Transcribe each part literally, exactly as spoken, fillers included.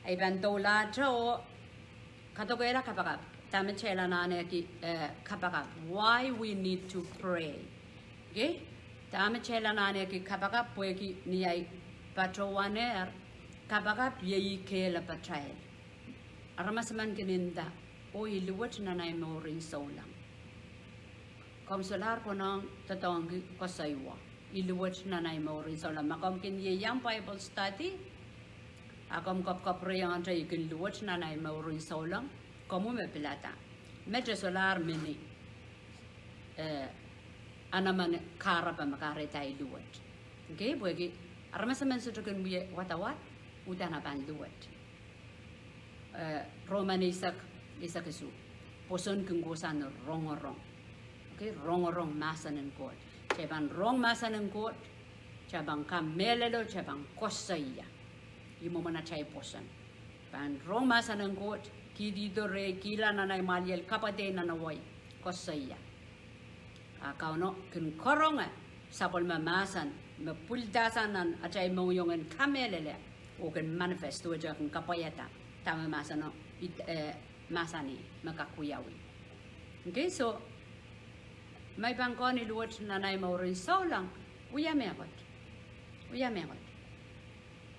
I pahn doulahte oh kadokehla kapakap. Dahme kitail anahneki, eh, kapakap. Why we need to pray. Okay? Dahme kitail anahneki kapakap pwehki ni ahi patohwanehr, kapakap iei kehlail patail. Aramas emen kin nda, oh I luwet nan ahi mourin souleng. Komw solahr konehng doadoahngki koasoia, I luwet nan ahi mourin souleng. Ma komw kin ieiang Bible study, a komw kapkapwurehiongete I kin luwet nan ahi mourin souleng, komw me pilada. Met e solahr mini, eh, anaman kahrepe me kahrehda I luwet. Okay, pwehki aramas emen sohte kin wie wadawad, uhdahn e pahn luwet. Eh, Roman eisek, eisek isuh. Pwoson kin kohsang rongorong. Okay, rongorong mahsen en Koht. Kitail pahn rong mahsen en Koht, kitail pahn kamehlele, kitail pahn koasoia. Ih mwomwen atail pwoson. Pahn rong mahsen en Koht, kihdi doare, kihla nan ahi mwahliel, kapwaiada nan ahi wai, koasoia. A Kauno kin karonge sapwellime mahsen me pwildahsang nan atail mohngiong en kamehlele, oh kin manifest, duwehte kin kapwaiada dahme mahseno, eh, mahsanih me kak wiawi. Okay, so, ma I pahn kehn I luwet nan ahi mourin souleng, wia mehkot. Wia mehkot.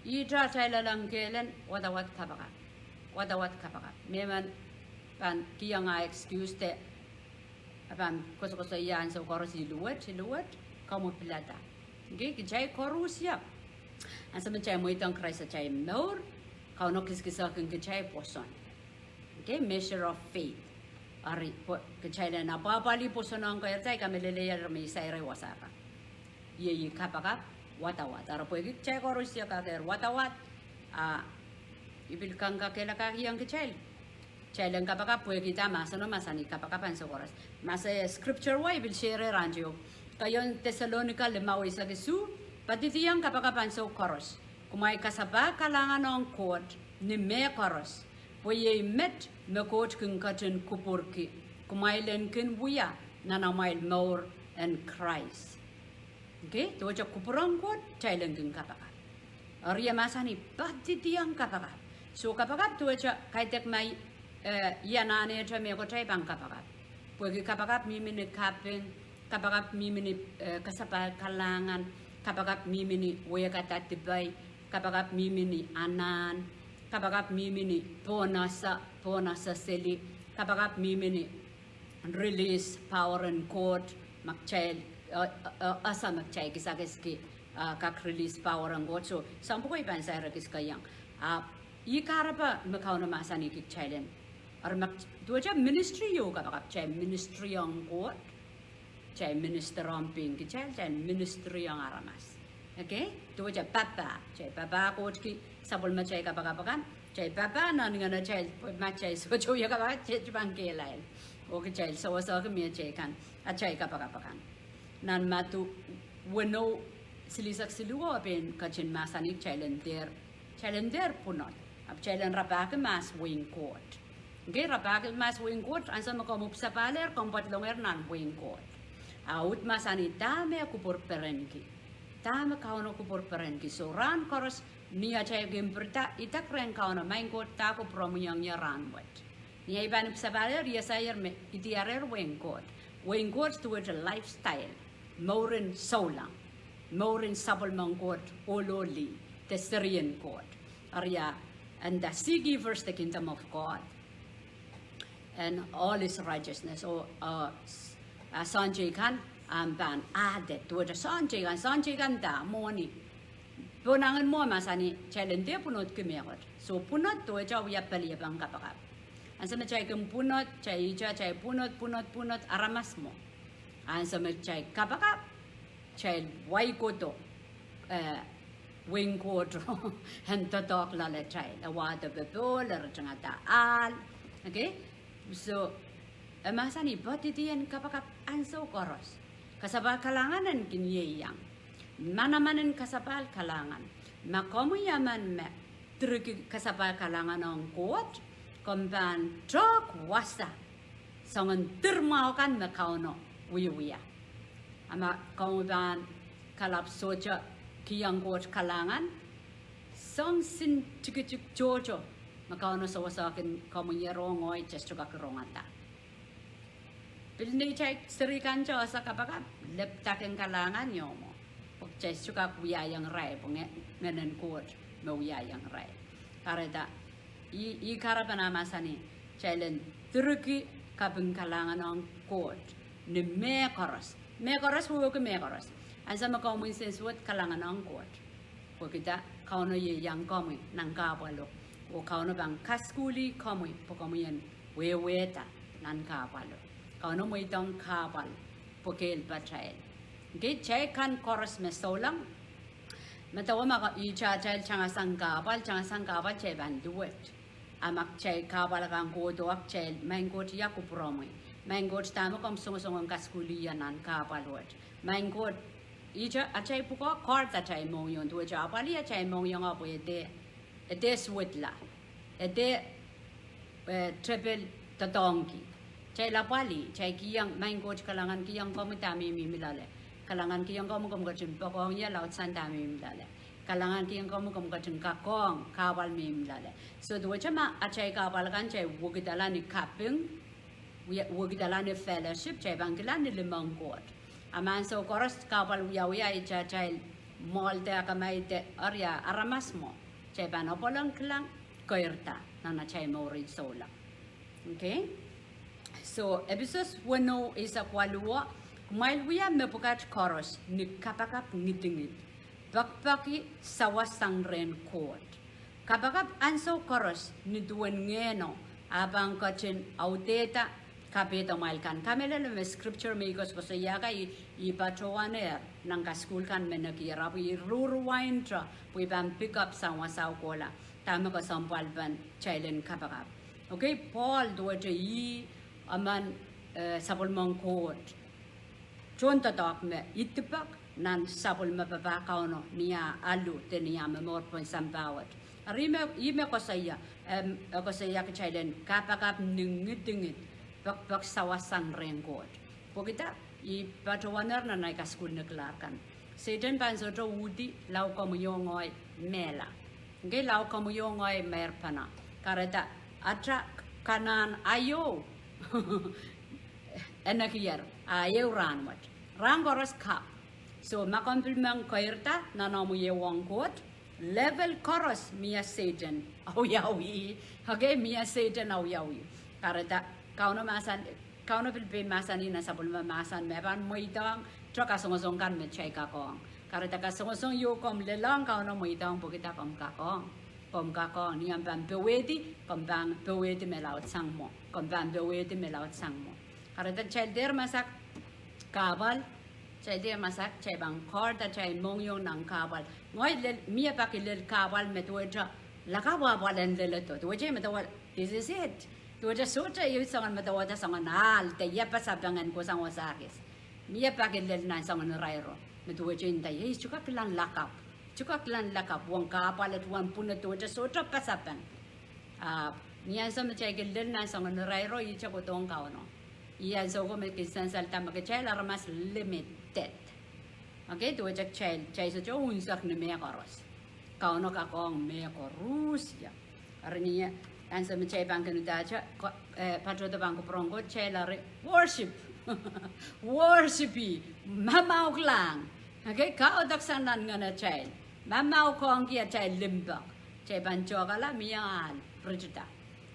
Ihte atail lelohng kehlail, wadawad kapakap. Wadawad kapakap. Mehmen pahn kihong ah excuse de, a pahn koasokoasoia ansou koaros I luwet, I luwet, komw pilada. Okay, kitail koaros, ansou me kitail mweidohng Krais atail mour, Kauno kisakiskihong kitail pwoson. Okay, measure of faith. Eri, kitail en apwahpwalih pwoson ong keirda, I kamehlelehier me I sair wasa kan. Iei kapakap, wadawad. Eri pwehki kitail koaros kakehr wadawad, a I pil kak kakehlakahkiong kitail, kitail en kapakap pwehki dah, mahseno mahsanih kapakap ansou koaros. Mahsen scripture wai I pil share rahn teio, keieun Tesalonika limau eisek isuh, padidiong kapakap ansou koaros. Kumwail kasapahl kalahngan ong Koht ni mehkoaros, pwe iei met me Koht kin ketin kupwurki kumwail en kin wia nan amwail mour en Krais. Okay, duwehte kupwur en Koht, kitail en kin kapakap. Eri e mahsanih padidiong kapakap. So kapakap duwehte kaidehk ma, eh, I anahnehte mehkot I pahn kapakap. Pwehki kapakap mihmi ni kaping, kapakap mihmi ni, eh, kasapahl kalahngan, kapakap mihmi ni wehkada dipai, kapakap mihmi ni anahn, kapakap mihmi ni pohnese, pohnese seli, kapakap mihmi ni release power en Koht, ma kitail, eh, eh, ese me kitail kisakiski, eh, kak release power en Koht. So soahng pwuko I pahn sair kis keiong, a ih kahrepe me Kauno mahsanihki kitail en. Eri ma duwehte ministry ieu kapakap, kitail ministry ong Koht, kitail minister ong pein kitail, kitail ministry ong aramas. Okay, duwehte papah, kitail papah Koht ki sapwellimatail kapakap akan, kitail papah nan ngehn atail, ma kitail sohte wia kapakap, kitail pahn kehlail. Oh kitail sewesehki mie atail kan, atail kapakap akan. Nan Madiu weneu silihsek siluh e pein ketin mahsanih kitail en dehr, kitail en dehr pwunod. Ahpw kitail en rapahki mahs wehin Koht. Okay, rapahki mahs wehin Koht, ansou me komw ipwsapahl ehr, komw pedolongehr nan wehin Koht. A uhd mahsanih dahme kupwur perenki. Dahme Kauno kupwur perenki. So rahn koaros ni atail kin pirida, idek rehn Kauno, Maing Koht, dah kupwuromwi ong ie rahn wet. Ni ahi pahn ipwsapahl ehr, I esaier me idiarehr wehin Koht. Wehin Koht duwehte lifestyle, mouren souleng, mouren sapwellimen Koht ohlolih, de serien Koht. Eri e nda, seek ye first the kingdom of God and all his righteousness, oh, uh, s-, uh, soahng teikan, ahpw pahn added, duwehte soahng teikan, soahng teikan dah, mwohni. Pohnangin mwo mahsanih kitail en dehr pwunodki mehkot. So pwunod duwehte wia peliepen kapakap. Ansou me kitail kin pwunod, kitail ihte, kitail pwunod, pwunod, pwunod, aramas mwo. Ansou me kitail kapakap, kitail wai kohdo, eh, wehin Koht en doadoahk loalatail, e wahdo popohl, e ritingada ahl. Okay? So e mahsanih padidiong kapakap ansou koaros. Kasapahl kalahngan en kin ieiang. Manaman en kasapahl kalahngan. Ma komwi emen me direki kasapahl kalahngan ong Koht, komw pahn tehk wasa soangen dir mwahu kan me Kauno wiewia. A ma komw pahn kalapw sohte kihong Koht kalahngan, soahng sin tikitik tohto Me Kauno sewese kin komwi oh ngehi, kitail sohte kak rongada. Pil neitail seri kan te ese kapakap, lepdakin kalahngan ieu mwo. Pwe kitail sohte kak wiahiong irail, pwe nge-, Ngehnen Koht me wiahiong irail. Kahrehda, ih, ih kahrepen ah mahsanih, kitail en direki kaping kalahngan ong Koht ni mehkoaros. Mehkoaros, wehwehki mehkoaros. Ansou me komwi nsensuwed, kalahngan ong Koht. Pwehki dah? Kauno ieiang komwi nan kahpwalo. Oh Kauno pahn kasukuhlih komwi pwe komwi en wehwehda nan kahpwalo. Kauno mweidohng kahpwal pwe kehl patail. Nge kitail kan koaros me souleng, medewe ma ihte atail tangasang kahpwal, tangasang kahpwal kitail pahn luwet. A ma kitail kahpwal kan kohdo, kitail, Maing Koht, ia kupwuromwi? Maing Koht, dahme komw songosong en kasukuhlih ie nan kahpwal wet? Maing Koht, ihte atail pwukoa, guard atail mohngiong, duwehte apwalih atail mohngiong, ahpw e dehr, e dehr suwedla, e dehr, eh, tepil doadoahngki. Kitail apwalih, kitail kihong, Maing Koht, kalahngankihong komwi dahme I mihmi loale. Kalahngankihong komwi komw ketin poakohng ie laudsang dahme I mihmi loale. Kalahngankihong komwi komw ketin kakohng kahpwal me I mihmi loale. So duwehte ma atail kahpwal kan kitail wekidala ni kaping, wia-, wekidala ni fellowship, kitail pahn kilang ni limehng Koht. A ma ansou koaros kahpwal wiawia, ihte atail mwoahlde, akamaide, eri aramas mwo, kitail pahn apwal en kilang keirda nan atail mour en souleng. Okay? So, Episos weneu eisek waluh, kumwail wia mepwukat koaros ni kapakap ngidingid, pekipeki sawas sang rehn Koht. Kapakap ansou koaros ni duwen Ngehno, a pahn ketin audehda kapehdomwail kan. Kamehlele me scripture me I koasokoasoiahki, I, I patohwanehr nan kasukuhl kan me nekier, ahpw I ruruwainto pwe I pahn pick up sang wasao kohla dahme kesempwalpen kitail en kapakap. Okay, Pohl duwehte ih emen, eh, sapwellimen Koht tohndoadoahk me idipek nan sapwellime papah Kauno ni ah alu de ni ah momour pohn sampah wet. Eri me, ih me koasoia, em, e koasoia kitail en kapakap ni ngidingid, pekipek sawas sang rehn Koht. Pwehki dah? I patohwanehr nan ei kasukuhl nekilahr kan, Sehdan pahn sohte uhdi lao komwi oh ngehi mehla. Okay, lao komwi oh ngehi meirpene. Kahrehda, ata kanahn aio e nekier, a ehu rahn wet. Rahn koaros kapw. So ma komw pil men keirda nan omw wiewihong Koht, level koaros mie Sehdan awiawi. Okay, mie Sehdan awiawi. Kahrehda, Kauno mahsan, Kauno pil pein mahsanih nan sapwellime mahsen me pahn mweidohng te kasongosong kan me kitail kakohng. Kahrehda kasongosong ieu komw lelohng, Kauno mweidohng pwehki dah? Komw kakohng. Komw kakohng. Ni omw pahn powehdi, komw pahn powehdi me laudsang mwo. Komw pahn powehdi me laudsang mwo. Kahrehda kitail dehr masak kahpwal, kitail dehr masak, kitail pahn guard atail mohngiong nan kahpwal. Ngehi lel, mie peki lel kahpwal me duwehte lakapw apwal en leledo. Duwehte medewe, this is it. Duwehte sohte ieu soangen medewehda soangen ahl de ia pasapeng en kohsang wasa kis. Mie peki lel nan soangen irairo me duwehte nda, ei, I sohte kak kilang lakapw. I sohte kak kilang lakapw, wen kahpwal et, wen pwunod, duwehte sohte pasapeng. Ah, ni ansou me kitail kin lel nan soangen irairo, ihte kohdohng Kauno. Ih ansou ko me kin sansalda me kitail aramas limited. Okay, duwehte kitail, kitail sohte unsek ni mehkoaros. Kauno kakohng mehkoaros ie. Eri ni ansou me kitail pahn kin udahte, ko-, eh, patohdo pahn kupwuren Koht, kitail eri worship. Worship ih, mamauk kilang. Okay, kaudoksang nan ngenetail. Mamauk ong ki atail limpoak. Kitail pahn tohkala mie ahl ritida.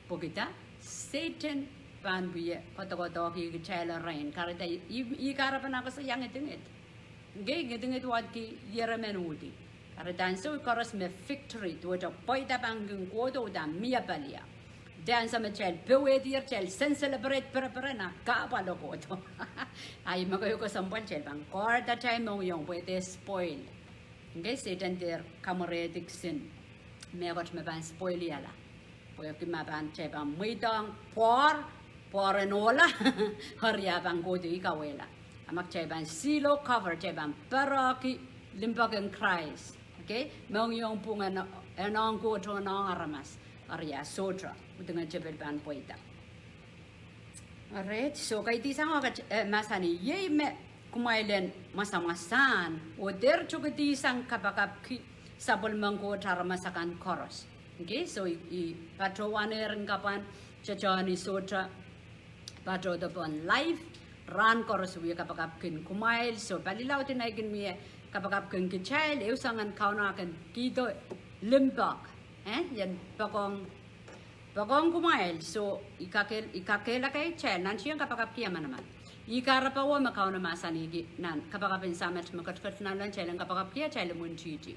Pwehki dah? Sehdan pahn wie koadokoadoahki kitail erein. Kahrehda ih, ih kahrepen ah koasoia ngidingid. Ngehi ngidingid wadki ieremen uhdi. Kahrehda ansou koaros me victory, duwehte pweida pahn kin kohdo, uhdahn mie pali ah. De ansou me kitail powehdier, kitail sen celebrate pereperen ah kahpwalo kohdo. Ahi, me keieu kesempwal kitail pahn guard atail mohngiong pwe e dehr spoil. Ngehi Sehdan dehr kamwerehdi kisin mehkot me pahn spoilihala. Pwehki ma pahn kitail pahn mweidohng pwoar, pwoaren ohla, eri ah pahn kohdo kauwehla. A ma kitail pahn seal oh cover, kitail pahn perehki limpoak en Krais. Okay? Mohngiong pwung en, en ong Koht oh en ong aramas. Eri ah sohte, udinge tepil pahn pweida. Alright, so kaidisang, eh, mahsanih, iei me kumwail en mwasamwasahn, oh dehr tokedihsang kapakapki sapwellimen Koht aramas akan koaros. Okay, so I, I patohwanehr en kapwan, tete ni sohte patohdo pohn live, rahn koaros wie kapakapkin kumwail, so palilaud I kin mie kapakapkin kitail, ehu soangen Kauno kin kihdo limpoak, eh, ien poakohng, poakohng kumwail, so I kakehl, I kakehlakahki kitail, nan tieng kapakapki manaman. Ih kahrepe me Kauno mahsanihki, nan kapakap en Sahm me ketiket nanleng, kitail en kapakapki atail imwintihti.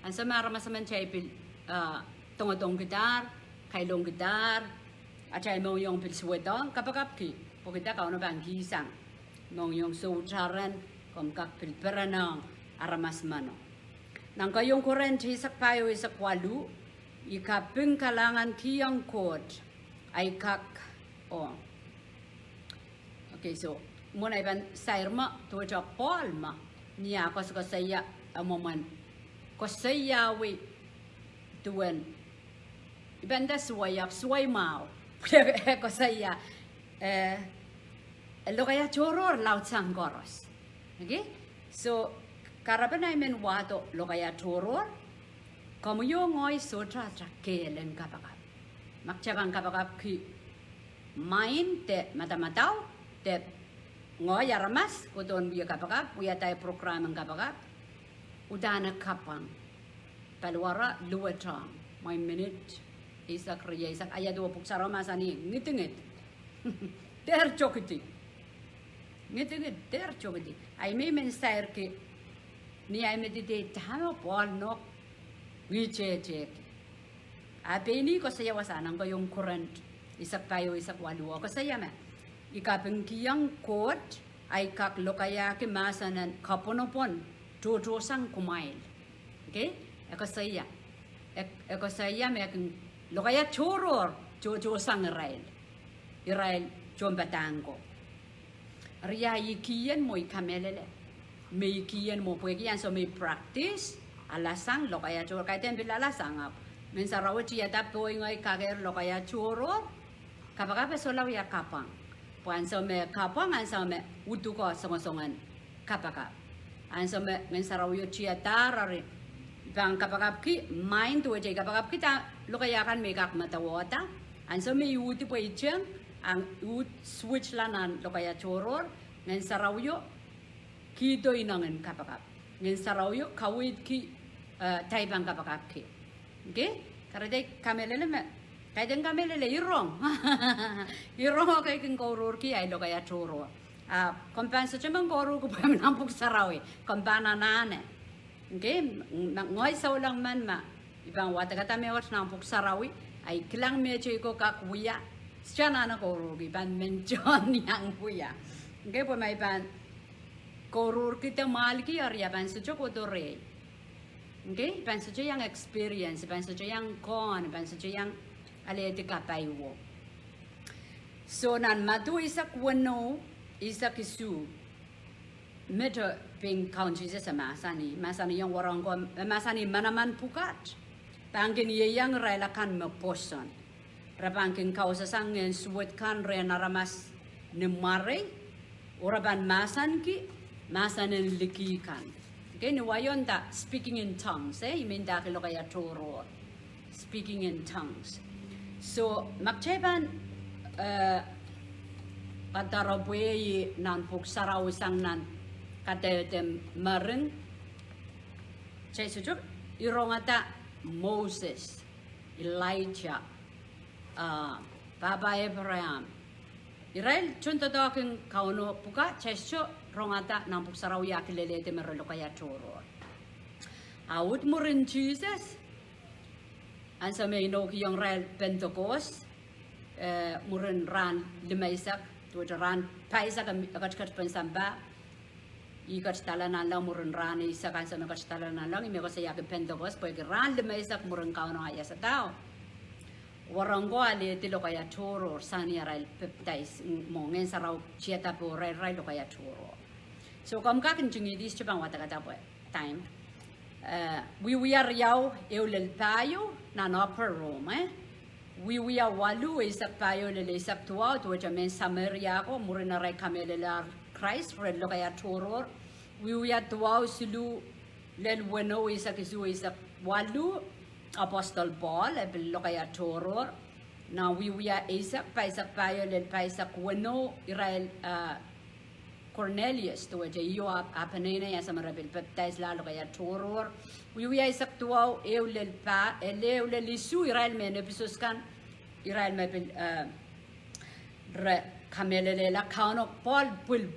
Ansou me aramas emen kitail pil, uh, dongedongkidahr, kailongkidahr, atail mohngiong pil suwedohng, kapakapki, pwehki Kauno pahn kihsang mohngiong soutaren, komw kak pil perenohng aramas meno. Nan keieun Korint eisek pahieu eisek waluh, I kaping kalahngan kihong Koht, ahi kak, oh. Okay, so, mwo I pahn sair me, duwehte Pohl me, ni ah koasokoasoia, eh, mwomwen, koasoiawi, duwen, I pahn nda suwei ahpw suwei mwahu. Koasoia, eh, lokaia tohrohr laudsang koaros. Okay? So, kahrepen ahi men wahdo lokaia tohrohr, komwi oh ngehi sohte ata kehl en kapakap. Ma kitail pahn kapakapki mind de madamadau, de ngehi aramas kohdohn wie kapakap, wiahda ei program en kapakap, udahn e kapwang. Paliwar luwet ong, mwein minit eisek, rieisek, a ia duwen Pwuhk Sarawi mahsanih ngidingid dehr tokidi. Ngidingid dehr tokidi. Ahi me I men sairki, ni ahi me dide dahme Pohl nohk ngihtetehki. A pein ih koasoia wasa nan keieun Korint eisek pahieu eisek waluh, koasoia me, I kapingkihong Koht, ahi kak lokaiahki mahsen en kapwonopwon tohtohsang kumwail. Okay? E koasoia. E, e koasoia me e kin lokaia tohrohr tohtohsang irail. Irail tohnpadahk ko. Eri ia I kihong mwo, I kamehlele me I kihong mwo pwehki ansou me I practice, alasang lokaia tohrohr, kaidehn pil alasang ahpw Ngehn Sarawi tiada pohi ngehi kakehr lokaia tohrohr, kapakap e solahr wia kapwang. Pwe ansou me kapwang, ansou me uduko songosongen kapakap. Ansou me Ngehn Sarawi tiadahr eri, I pahn kapakapki mind, duwehte I kapakapki dah lokaia kan me I kak medewehda. Ansou me I uhdi pwe I teng, ahng I uhd switch la nan lokaia tohrohr, Ngehn Sarawi kihdo inengen kapakap. Ngehn Sarawi kaweidki, eh, dahme I pahn kapakapki. Okay? Kahrehda I kamehlele me, kaidehn kamehlele I rong. I rong ekei kin kouruhrki ahi lokaia tohrohr. Ah, komw pahn sohte men kouruhrki pwe nan Pwuhk Sarawi, komw pahn anahne. Okay, ngehi souleng men ma I pahn wadekada mehkot nan Pwuhk Sarawi, ahi kilang me tei ko kak wia, sohte anahne kouruhrki, I pahn men tohn iang wia. Okay, pwe ma I pahn kouruhrki de mwahlki eri I pahn sohte kohdo rehi. Okay, I pahn sohte iang experience, I pahn sohte iang kohn, I pahn sohte iang alehdi kapaiwo. So nan Madiu eisek weneu, eisek isuh, mete pein Kaun Sises e mahsanih, mahsanihong wahnpoaron ko, e mahsanih manaman pwukat pahn kin ieiang irail akan me pwoson. Re pahn kin kausasang ngehn suwed kan rehn aramas ni mwarei, oh re pahn mahsanki mahsen en liki kan. Okay, ni wai o nda speaking in tongues, eh, I men ndahki lokaia tohrohr. Speaking in tongues. So, ma kitail pahn, eh, kadarapwei nan Pwuhk Sarawi sang nan Kadehde Mering, kitail sohte, I rongada Moses, Elijah, ah, Pahpa Abraham. Irail tohn doadoahk en Kauno pwukat, kitail sohte rongada nan Pwuhk Sarawi eh kilelehdi me re lokaia tohrohr. A uhd mwurin Sises, ansou me inoukihong irail Pentecost, eh, mwurin rahn limeisek, duwehte rahn pahisek e ketiket pohn sampah, ih ketidala nanleng mwurin rahn eisek, ansou me ketidala nanleng, ih me koasoiahki Pentecost, pwehki rahn limeisek mwurin Kauno eh iasada, wahnpoaron ko alehdi lokaia tohrohr, sang ni arail pepdais, mwo Ngehn Sarawi tiada pohrail, irail lokaia tohrohr. So, komw kak ntingihdi, I sohte pahn wadekada pwe time. Eh, Wiewia riau ehu lel pahieu nan upper room, eh. Wiewia waluh eisek pahieu lel eisek duwau, duwehte mehn Sameria ko, mwurin arail kamehlelehr Krais, re lokaia tohrohr. Wiewia duwau siluh lel weneu eisek isuh, eisek waluh, Apostle Paul, e pil lokaia tohrohr. Nan Wiewia eisek, pahisek pahieu lel pahisek weneu, irail, eh, Cornelius, duwehte io ah, ah peneinei ansou me re pil pepdaisla, lokaia tohrohr. Wiewia eisek duwau, ehu lel pa-, eh, ehu lel isuh, irail mehn Episos kan, irail me pil, eh, re kamehlelehla Kauno, Paul pil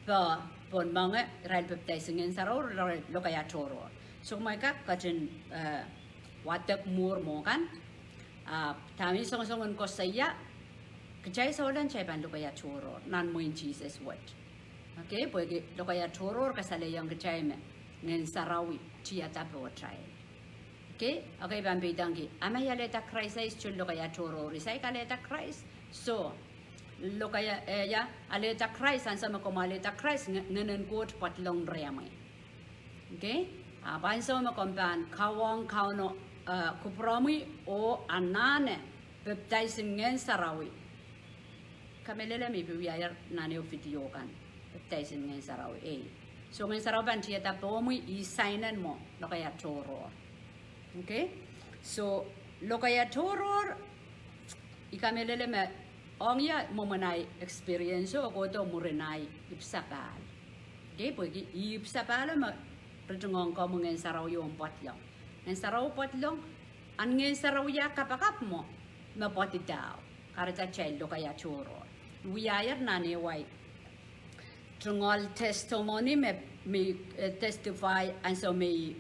poh pohn moange, irail pepdaisi Ngehn Sarawi, irail lokaia tohrohr. Soh, kumwail kak ketin, eh, wadek mwuhr mwo kan. Ah, dahme I songosong en koasoia, kitail souleng kitail pahn lokaia tohrohr nan mwehin Sises wet. Okay, pwehki lokaia tohrohr kasalehiong kitail me Ngehn Sarawi tiada pohtail. Okay, okay, I pahn peidengki, a ma I alehda Krais, I sohte lokaia tohrohr, I saik alehda Krais. Soh, lokaia, eh, ia, alehda Krais, ansou me komw alehda Krais, nge-, Ngehn en Koht pwadlong rehmwi. Okay? Ahpw ansou me komw pahn kawohng Kauno, eh, kupwuromwi oh anahne pepdaisi Ngehn Sarawi. Kamehlele me I pil wiahier nan ehu video kan, pepdaisi Ngehn Sarawi, eh. Soh, Ngehn Sarawi pahn tiada pohmwi, I sainen mwo lokaia tohrohr. Okay? Soh, lokaia tohrohr, I kamehlele me ong ie mwomwen ahi experience o kohdo mwurin ahi ipwsapahl. Okay, pwehki ipwsapahl o me ritingohng komwi Ngehn Sarawi o pwadlong. Ngehn Sarawi pwadlong, a Ngehn Sarawi ah kapakap mwo me pwadidao. Kahrehda kitail lokaia tohrohr. I wiahier nan ehu ahi tungoal testimony me, me, eh, testify ansou me I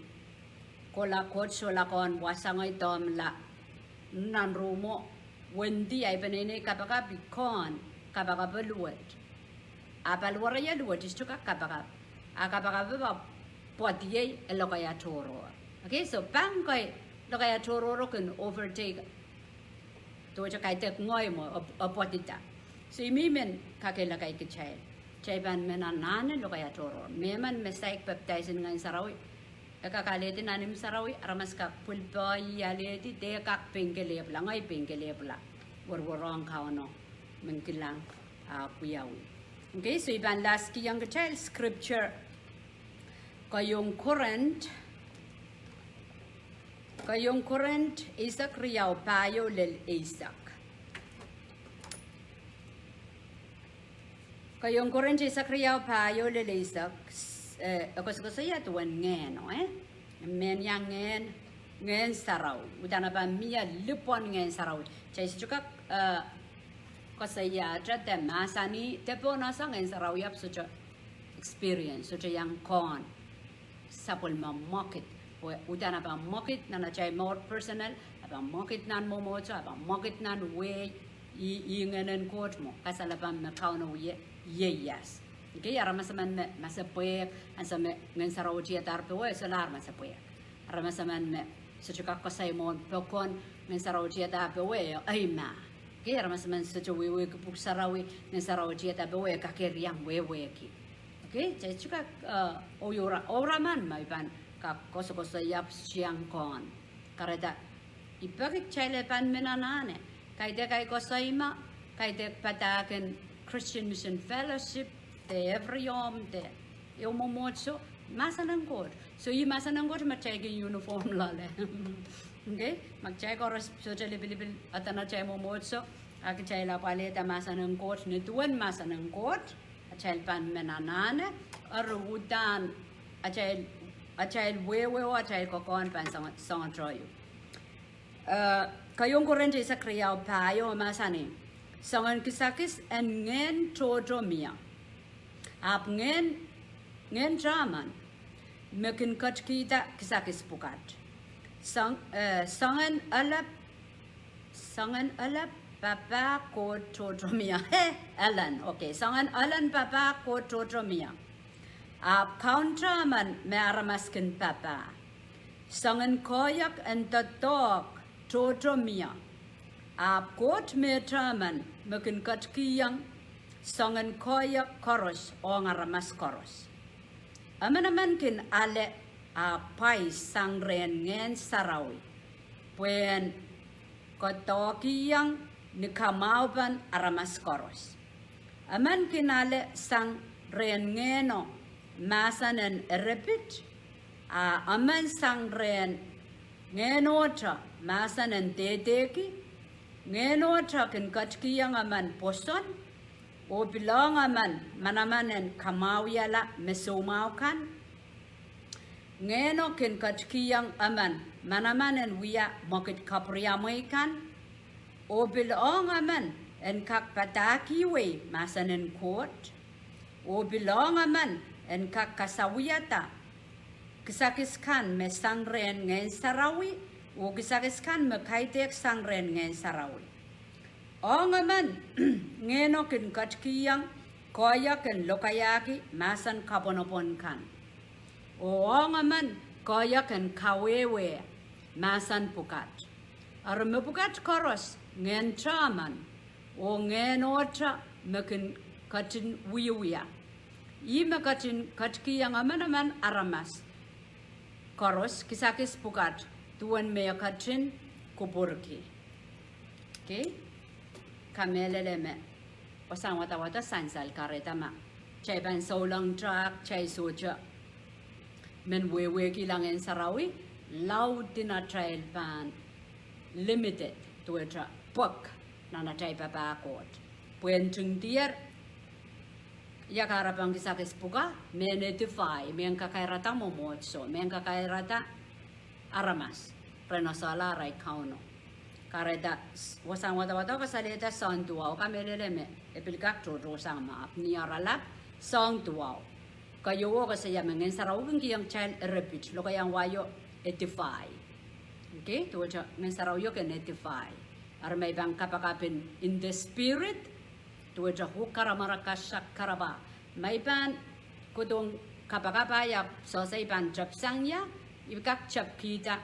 kohla Koht, sohla kohn wasa ngehi doamla nan ruhmwo, wendi ahi peneinei kapakap, I kohn kapakap luwet. A paliwere ie luwet, I sohte kak kapakap. A kapakap pahn pwadiei, e lokaia tohrohr. Okay, soh, pahn kei lokaia tohrohr o kin overtake duwehte kaidehk ngehi mwo, e, e pwadida. Soh, I mihmi men kakehlaka kitail, kitail pahn men anahne lokaia tohrohr. Mehmen me saik pepdaisin Ngehn Sarawi, e kak alehdi nan imw sarawi, aramas kak pwilpei alehdi, de kak pein kelehpwla, ngehi pein kelehpwla, werwerohng Kauno men kilang, ah, wiawi. Okay, soh, I pahn last kihong kitail scripture. Keieun Korint, Keieun Korint eisek riau, pahieu lel eisek. Keieun Korint eisek riau, pahieu lel eisek, eh, e koasokoasoia duwen Ngehno, eh? Mehnia Ngehn, Ngehn Sarawi. Udahn e pahn mie lipwen Ngehn Sarawi. Kitail sohte kak, eh, koasoiahte de mahsanih de pohn ese Ngehn Sarawi ahpw sohte experience, sohte iang kohn sapwellime mwekid. Pwe udahn e pahn mwekid nan atail mour personal, e pahn mwekid nan mwomwohdiso, e pahn mwekid nan wehi, ih, ih Ngehn en Koht mwo, kasalepen me Kauno wia, ieias. Okay, aramas emen me masepwehk, ansou me Ngehn Sarawi tiadahr powe, solahr masepwehk. Aramas emen me sohte kak koasoi mwohn pokon, Ngehn Sarawi tiadahr powe, eimah. Okay, aramas emen sohte wehwehki Pwuhk Sarawi, Ngehn Sarawi tiadahr powe, kakehr iang wehwehki. Okay, kitail sohte kak, eh, oura, ouraman me I pahn kak koasokoasoia pwe sohte iang kohn. Kahrehda I peki kitail pahn men anahne. Kaidehk ahi koasoi me, kaidehk padahk en Christian Mission Fellowship, de every home, de ehu mwomwohdiso, mahsen en Koht. Soh, ih mahsen en Koht me kitail kin uniform loale. Okay? Ma kitail koaros sohte lipilipil eden atail mwomwohdiso, a kitail ahpw alehda mahsen en Koht, nin duwen mahsen en Koht, atail pahn men anahne, eri udahn atail, atail wehwe oh atail kokohn pahn soang, soangete ieu. Eh, Keieun Korint eisek riau, pahieu mahsanih, soangen kisakis en ngehn tohto mie. Ahpw ngehn, ngehn tehmen me kin ketikihda kisakis pwukat. Soang, eh, soangen ele, soangen ele papah koht tohto mie. He, elen, okay. Soangen elen papah koht tohto mie. Ahpw kaun tehmen me aramas kin papah. Soangen koahiek en doadoahk tohto mie. Ahpw Koht me tehmen me kin ketikihong soangen koahiek koaros ong aramas koaros. Emenemen kin ale ahpw pwais sang rehn Ngehn Sarawi, pwehn koadoahkihong ni kamwahupen aramas koaros. Emen kin ale sang rehn Ngehno mahsen en eripit, a emen sang rehn Ngehnohte mahsen en dehdehki, ngehnohte kin ketikihong emen pwoson, oh pil ong emen manaman en kamwahwihala me soumwahu kan. Ngehno kin ketikihong emen manaman en wia mwekid kapwuriamwei kan, oh pil ong emen en kak padahkihwei mahsen en Koht, oh pil ong emen en kak kasawiada kisakis kan me sang rehn Ngehn Sarawi, oh kisakis kan me kaidehk sang rehn Ngehn Sarawi. Ong emen, Ngehno kin ketikihong koahiek en lokaiahki mahsen kapwonopwon kan, oh ong emen koahiek en kawehwe mahsen pwukat. Eri mepwukat koaros Ngehn Sarawi, oh ngehnohte me kin ketin wiewia. Ih me ketin ketikihong emenemen aramas koaros kisakis pwukat duwen me e ketin kupwurki. Okei? Kamehlele me wasahn wadawado sansal kahrehda ma kitail pahn souleng tahk, kitail sohte men wehwehkihla Ngehn Sarawi, laudin atail pahn limited duwehte pwek nan atail papah Koht. Pwe ntingdier, ia kahrepahn kisakis pwukat, mehn edify, mehn kakairada mwomwohdiso, mehn kakairada aramas, ren esehla arail Kauno. Kahrehda wasahn wadawado kasalehda soahng duwau, kamehlele me e pil kak tohtohsang ma ahpw ni oaralap soahng duwau. Keieu koasoia me Ngehn Sarawi kin kihong kitail eripit, lokaiahn wahio edify. Okei, duwehte Ngehn Sarawio kin edify. Eri ma I pahn kapakap in the spirit, duwehte uhk karamwar, kasak karamwar. Ma I pahn kohdohng kapakap ahi ahpw sohte I pahn tepsang ia, I kak tepkihda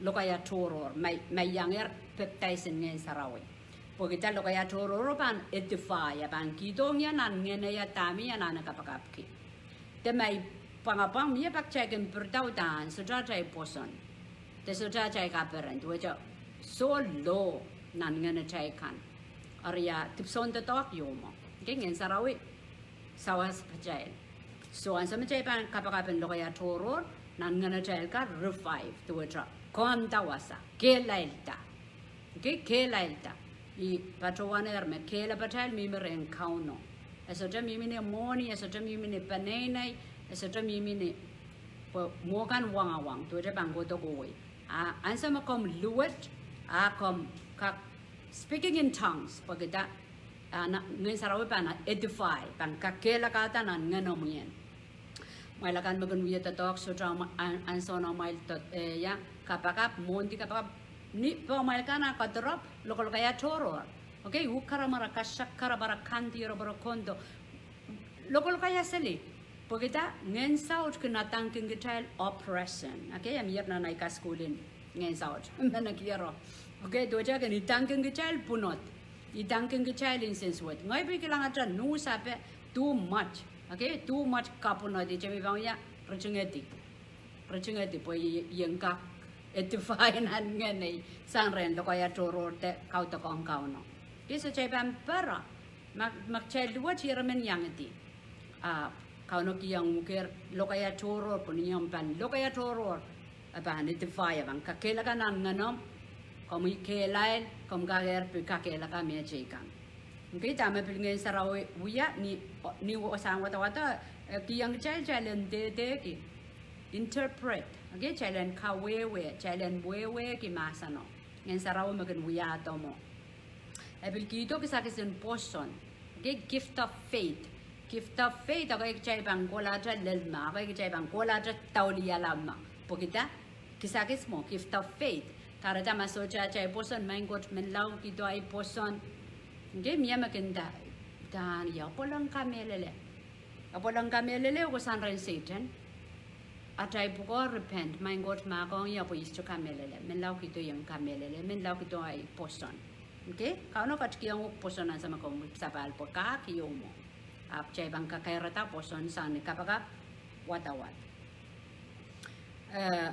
lokaia tohrohr, ma I iangehr pepdaisin Ngehn Sarawi. Pwehki dah? Lokaia tohrohro pahn edify, e pahn kihdohng ie nan ngehno ia dahme e anahne kapakapki. De ma I pwangapwang mie pak kitail kin pirida udahn sohte atail pwoson, de sohte atail kaperen, duwehte soh loh nan ngehnatail kan. Eri ia dipwisoun doadoahk ieu mwo. Okei, Ngehn Sarawi sawas patail. So ansou me kitail pahn kapakap en lokaia tohrohr, nan ngehnatail kan revive, duwehte koanda wasa, kehlailda. Okei, kehlailda. I patohwanehr me kehlapatail mihmi rehn Kauno. E sohte mihmi ni mwohni, e sohte mihmi ni peneinei, e sohte mihmi ni, pwe mwo kan wangawang, duwehte pahn kohdo kohwei. A ansou me komw luwet, a komw kak speaking in tongues, pwehki dah? A Ngehn Sarawi pahn edify, pahn kakehlakahda nan ngenomw ien. Kumwail akan me kin wia doadoahk sohte ansou me kumwail, eh, ia kapakap, mwohndi kapakap, ni pwe kumwail kan a kadirepw, lokolokaia tohrohr. Okei, uhk karamwar, kasak karamwar, kandi ropworo kondo, lokolokaia seli. Pwehki dah? Ngehn Saut kin idangkin kitail oppression. Okei, e mier nan ahi kasukuhl en Ngehn Saut, me nekiero. Okei, duwehte e kin idangkin kitail pwunod, idangkin kitail nsensuwed. Ngehi pil kilangete nuhs ape, too much. Okei, too much kapwunod, ihte me I pahn wia ritingedi, ritingedi pwe I en kak edify nan ngehnei sang rehn lokaia tohrohr de kaudokiong Kauno. Okei, so kitail pahn pere, ma kitail luwet, I men iangedi. Ahpw Kauno kihong uhkehr lokaia tohrohr, pwe ni omw pahn lokaia tohrohr, e pahn edify, e pahn kakehlaka nan ngenomw. Komwi kehlail, komw kakehr pil kakehlaka mehteikan. Okei, dahme pil Ngehn Sarawi wia ni wasahn wadawado, e kihong kitail, kitail en dehdehki, interpret. Okei, kitail en kawehwe, kitail en wehwehki mahseno, Ngehn Sarawi me kin wiahdo mwo. E pil kihdo kisakis en pwoson. Okei, gift of faith. Gift of faith, okei, kitail pahn kohlahte lel me, okei, kitail pahn kohlahte dauliala me. Pwehki dah? Kisakis mwo, gift of faith. Kahrehda ma sohte atail pwoson, maing Koht, menlau kihdo ahi pwoson. Okei, mie me kin dah, dahn ia, pwolong kamehlele. E pwolong kamehlele, oh sang rehn Sehdan. Atail pwukoa repent, maing Koht, mahkohng ie pwe I sohte kamehlele. Menlau kihdo ien kamehlele, menlau kihdo ahi pwoson. Okei, Kauno ketikihong uhk pwoson ansou me komw ipwsapahl pwe kahk ieu mwo. Ahpw kitail pahn kakairada pwoson sang ni kapakap wadawad. Eh,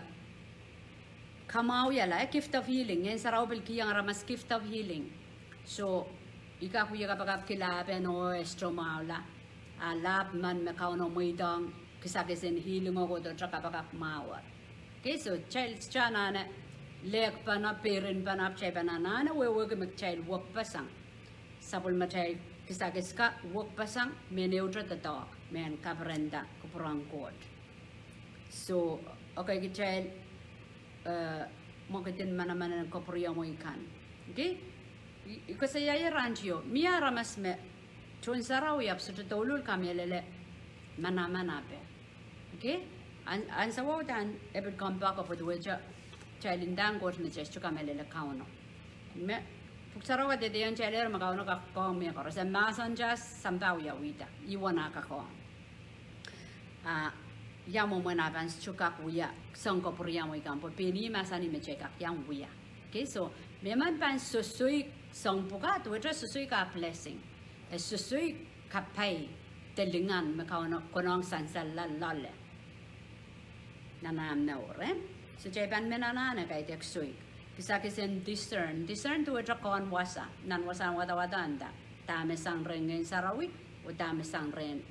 kamwahwihala, eh, gift of healing. Ngehn Sarawi pil kihong aramas gift of healing. So I kak wia kapakap ki lahpen oh e sohte mwahula. A lahp men me Kauno mweidohng kisakis en healing o kohdohte kapakap mwahuer. Okei, so kitail sohte anahne lehk pahn, peirin pahn, ahpw kitail pahn anahne wehwehki me kitail wekpeseng. Sapwellimatail kisakis kan wekpeseng mehn ehute doadoahk, mehn kapiranda kupwur en Koht. So, okay, kitail, eh, mwekid en manaman en kapwuriamwei kan. Okay? I, I koasoiaier antio, mie aramas me tohn sarawi ahpw sohte douluhl kamehlele manaman ape. Okay? An, ansou uhdahn e pil kompoake pwe duwehte kitail ndahng Koht me kitail sohte kamehlele Kauno. Me, Pwuhk Sarawi kadehdehiong kitailehr me Kauno kak koahieng mehkoaros. E mahsanihte sampah wiawihda, ih uwen ah kak koahieng. Ah, ia mwomwen ah pahn sohte kak wia soang kapwuriamwei kan, pwe pein ih mahsanih me kitail kak iang wia. Okay, so, mehmen pahn sosoik soang pwukat, duwehte sosoik ah blessing. E sosoik kapai de lingan me Kauno konehng sansal loale nan ah mour, eh? So kitail pahn men anahne kaidehk soik. Kisakis en discern. Discern duwehte kohn wasa. Nan wasahn wadawad e nda, dahme sang rehn Ngehn Sarawi, oh dahme sang rehn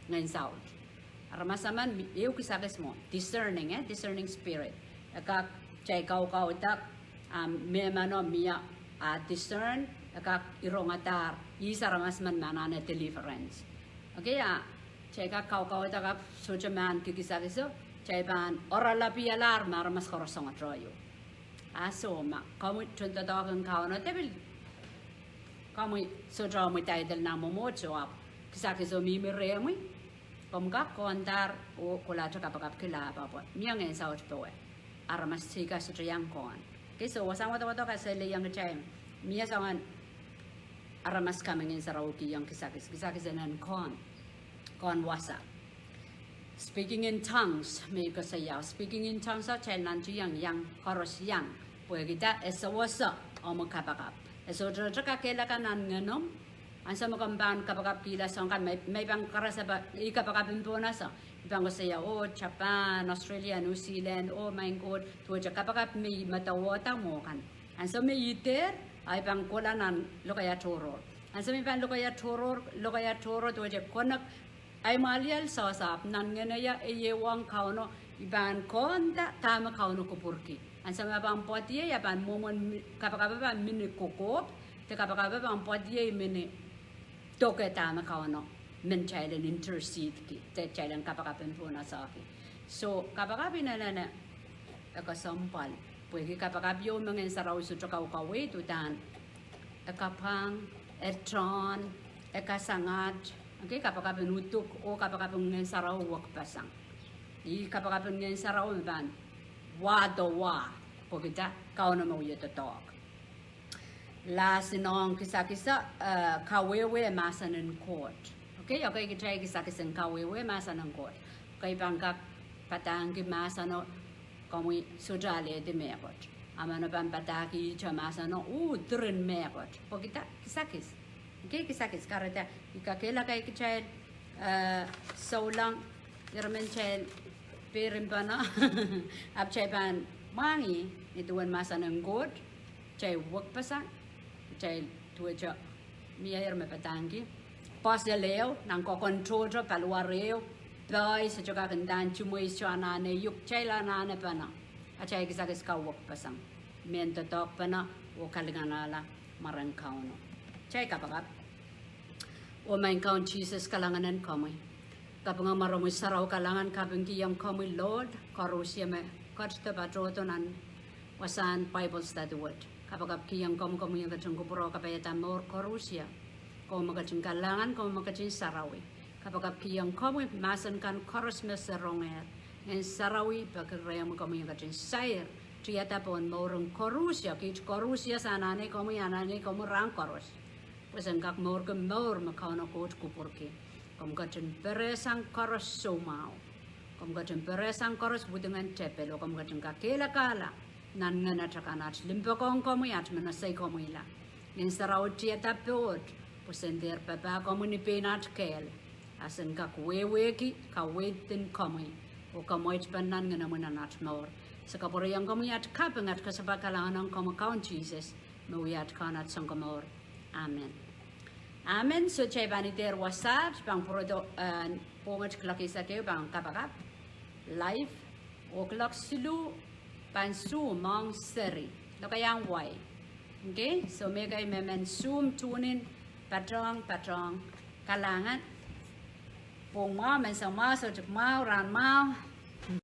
Ngehn Saut. Aramas emen mi-, ehu kisakis mwo, discerning, eh, discerning spirit. E kak, kitail kaukauda, ah, mehmeno mie ah discern, e kak irongadahr, ihs aramas men me anahne deliverance. Okay, ah, kitail kak kaukauda kak sohte mahn ki kisakiso, kitail pahn oaralapialahr me aramas koaros soangohte ieu. Ah, so ma komwi tohn doadoahk en Kauno de pil komwi sohte omwi title nan mwomwohdiso ahpw kisakiso mihmi rehmwi, komw kak kohdahr oh kolahte kapakapki lahpo pwe mie Ngehn Saut powe. Aramas teikan sohte iang kohn. Okay, so wasahn wadawad e kasalehiong kitail, mie soangen aramas kan me Ngehn Sarawi kihong kisakis, kisakis en en kohn, kohn wasa. Speaking in tongues, me I koasoia, speaking in tongues, kitail nantihong iang, koaros iang, pwehki dah? E sewese omw kapakap. E sohte kakehlaka nan ngenomw. Ansou me komw pahn kapakapkihla soang kan, me, me I pahn karasepe, I kapakap en pohn ese, I pahn koasoia, oh, Japan, Australia, New Zealand, oh, maing Koht, duwehte kapakap me I medewehdahng mwo kan. Ansou me I dehr, I pahn kohla nan lokaia tohrohr. Ansou me I pahn lokaia tohrohr, lokaia tohrohr, duwehte konek ahi mwahliel sehse, ahpw nan ngehneie ieiang Kauno, I pahn kohnda dahme Kauno kupwurki. Ansou me e pahn pwoadiei, e pahn mwomwen mi-, kapakap e pahn mihmi kokohp, de kapakap e pahn pwoadiei mihmi doke dahme Kauno men kitail en intercede ki, de kitail en kapakap en pohn esehki. So, kapakap inenen e kesempwal. Pwehki kapakap ieu me Ngehn Sarawi sohte kaukaweid, uhdahn e kapwang, e tohn, e kasangat. Okay, kapakap en uduk oh kapakap en Ngehn Sarawi wekpeseng. Ih kapakap en Ngehn Sarawi me pahn wahdo wah, pwehki dah? Kauno me wie doadoahk. Lasi nohn kisakiso, eh, kawehwe mahsen en Koht. Okay, okay, kitail kisakis en kawehwe mahsen en Koht. Okay, I pahn kak padahngki mahseno, komwi sohte alehdi mehkot. A ma ke pahn padahkihte mahseno, uh, diren mehkot. Pwehki dah? Kisakis. Okay, kisakis, kahrehda I kakehlaka kitail, eh, souleng, irail men kitail peirin pahn, ahpw kitail pahn mwahngih nin duwen mahsen en Koht. Kitail wekpeseng, kitail duwehte, mie irail me padahngki, pwoasel ehu, nan koakoahn tohto, paliwar ehu, pei, sohte kak ndahng, timwei sohte anahne uk, kitail anahne pahn, a kitail kisakis kawekpeseng, mehn doadoahkpene, oh kalinganahla mwaren Kauno. Kitail kapakap. Oh maing Kaun Sises, kalahngan en komwi. Kapinga mwaromwi sarawi, kalahngan, kapingkihong komwi Lord, koarusie me ketido patohdo nan wasahn Bible study wet. Kapakapkihong komwi, komwi me ketin kupwure kapaiada mour koarusie. Komwi me ketin kalahngan, komwi me ketin sarawi. Kapakapkihong komwi mahsen kan koaros me se rongehr. Ngehn Sarawi peki rehmwi, komwi me ketin sair, tiada pohn mouren koarusie, kiht koarusie se anahne komwi, anahne komwi rahn koaros. Pwe sen kak mourki mour me Kauno Koht kupwurki. Komw ketin perehsang koaros soumwahu. Komw ketin perehsang koaros widingen tepel, oh komw ketin kakehlakahla nan ngenete kan at limpoakohng komwi, at men esei komwila. Ngehn Sarawi tiada poht, pwe sen dehr papah komwi ni pein at kehl. A sen kak wehwehki kaweid en komwi, oh kamwaitpen nan ngenemwi nan at mour. Se kapwurehiong komwi at kaping, at kasapahl, kalahngan ong komwi Kaun Sises, me wia at Kaun, at Sounkomour. Amen. Amen. So kitail pahn idehr wasaht, pahn pwurodo, eh, pwonget kuloak eisek ehu pahn kapakap. Live, oh kuloak siluh, Pahn Zoom ong seri, lokaiahn wai. Okay, so me kei me men Zoom, tune in, patohng, patohng, kalahngan. Pwung mwahu, menseng mwahu, soutik mwahu, rahn mwahu.